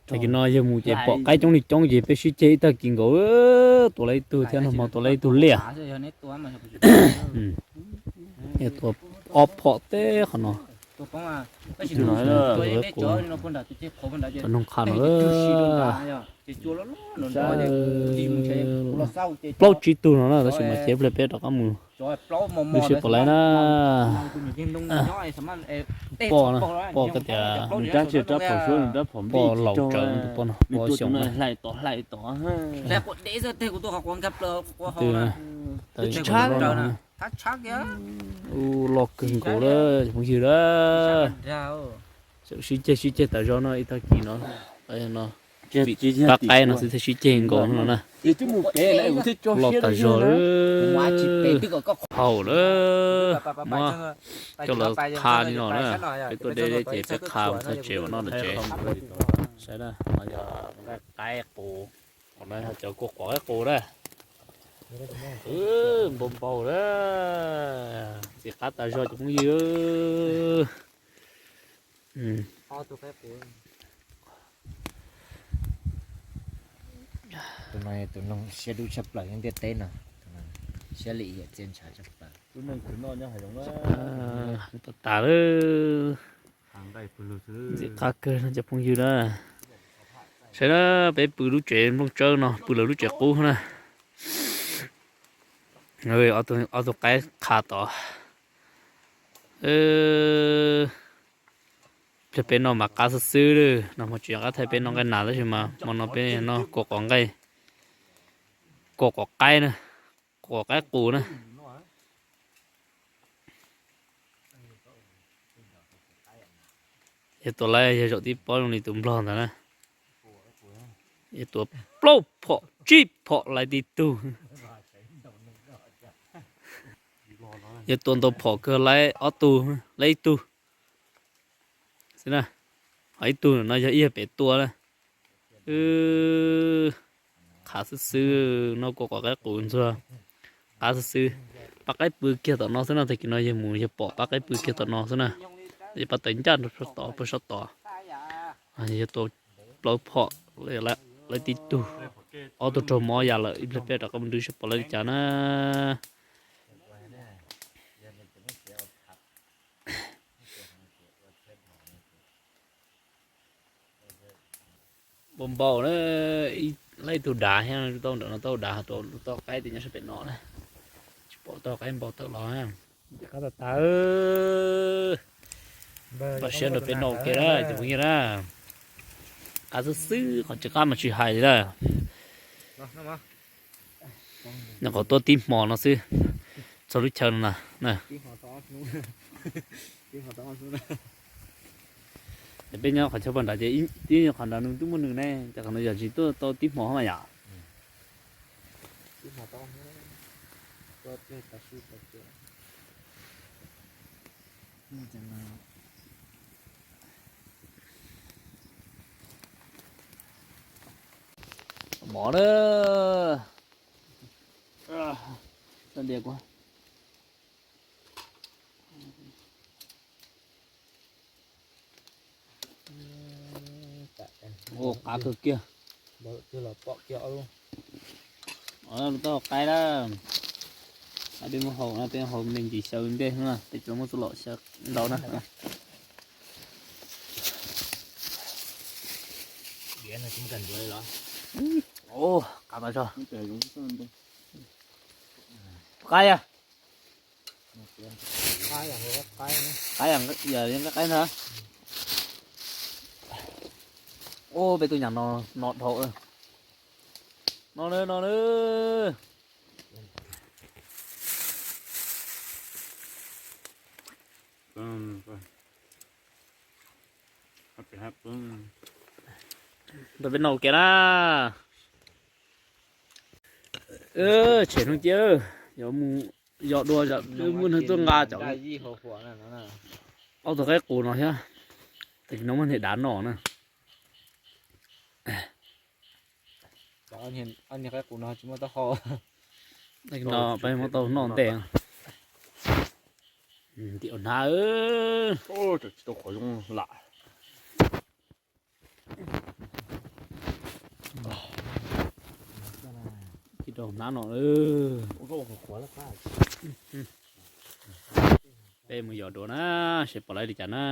Tag kis no yawg mus ces pom qaib coob li coob ces peb sib ceg ib tag kis nkaus, tua lawv ib tug thiab, nag hmo tua lawv ib tug liaj. Tua ob phom teb qhov no. Cov noog qha no, plaub tsib tug no na, tab sis mas ces ple peb rov qab mus lub siab pom lawv na. Poj, poj koj tias, poj laus tsawv, tus poj no poj xyoo na. Tus no, tawm ib lub no, u, loj kawg nkaus lawm cov phooj ywg na. Sib ceg sib ceg tas zog no ib tag kis no, no, pab qaib no xwb thiaj sib ceg nkaus no na. Loj tas zog lawm. Haum lawm, muab coj los qha li no na. Peb tuaj deb deb ces peb qha mus txog tsev ua noj ntawm tsev. Saib na, no yog nqaij qaib qus, qhov no yog cov kua quav qaib qus na. Npau npau na, ntxim qab tas zog cov phooj ywg. Tus no tus noog siab dub tshaj plaws ntiaj teb no, siab lim hiam txiaj ntshav tshaj plaws. Tas tas lawm. Ntxim qab kawg no cov phooj ywg na. Saib na, peb pw lub tsev nplooj tsawb no, pw lawv lub tsev qub na. Ob tug qaib qha tod. Pliag peb noj mas qab xwb xwb, nag hmo tsis nco qab thaij peb noj nqaij nas tab sis mas hmo no peb noj kua quav nqaij, kua quav qaib na, kua quav qaib qus na. Yog tua lawv yog zaum tib pob zoo li tus nplog ntawd na. Yog tua plaub phom tsib phom laib tib tug. Yog tua ntau phom kawg laib ob tug, laib ib tug xwb na. Ho ib tug no yog ib yawg pem tua na. Qhav xwb xwb, noj kua quav qaib qus ntxuag qab xwb xwb. Pab qaib pw kiag tom no xwb na, tag kis no yawg mus yawg pom pab qaib pw kiag tom no xwb na. Yawg pab tawv ncaj rau sab tod, pab sab tod. Yawg tua plaub phom, laib tib tug, ob tug raug mob ya lawm, ib pliag peb rov qab mus nrwb seb pom lawv li cas na. Npau npau na, laib ib tug dav thiab, tau nram no tau dav, tau qaib tias nyob sab pem no na. Tsis pom tau qaib npau tawm los. Qab tas tas. Pom siab nrog peb noj ua ke na cov phooj ywg na. Qab xwb xwb, qhov tsis qab mas tsis hais li na. Nyuam qhuav tuaj tib hmo no xwb, txog lub chaw no na. Peb nyob qhov chaw pog nrad ces tib qhov nrad nws twb muaj nws ne, ces qhov no yog tsis tuaj tau tib hmo mas yom. Mov na. Qab kawg kiag. Tau qaib na. Peb muab hau na, peb hau me ntsis xyaw ntej na, peb tsuas muab txuj lom xyaw ntau na. Qab tas zog. Qaib ya. Qaib ya, yog nqaij qaib ntag. Ub, peb tuaj nyam no, no dhau. No na, no na. Ntawm peb no ua ke na. Tshem hnub cia, yuav mus yos dua, muaj neeg tuaj nqa cov. Ob tug qaib qus no thiab, tag kis no muab niag dav noj na. Tag kis no peb muab tau noj ntej. Ntim ua hnav. Tsis tau qhov zoo lam. Rau hnab no. Peb mus yos dua na, seb pom lawv li cas na.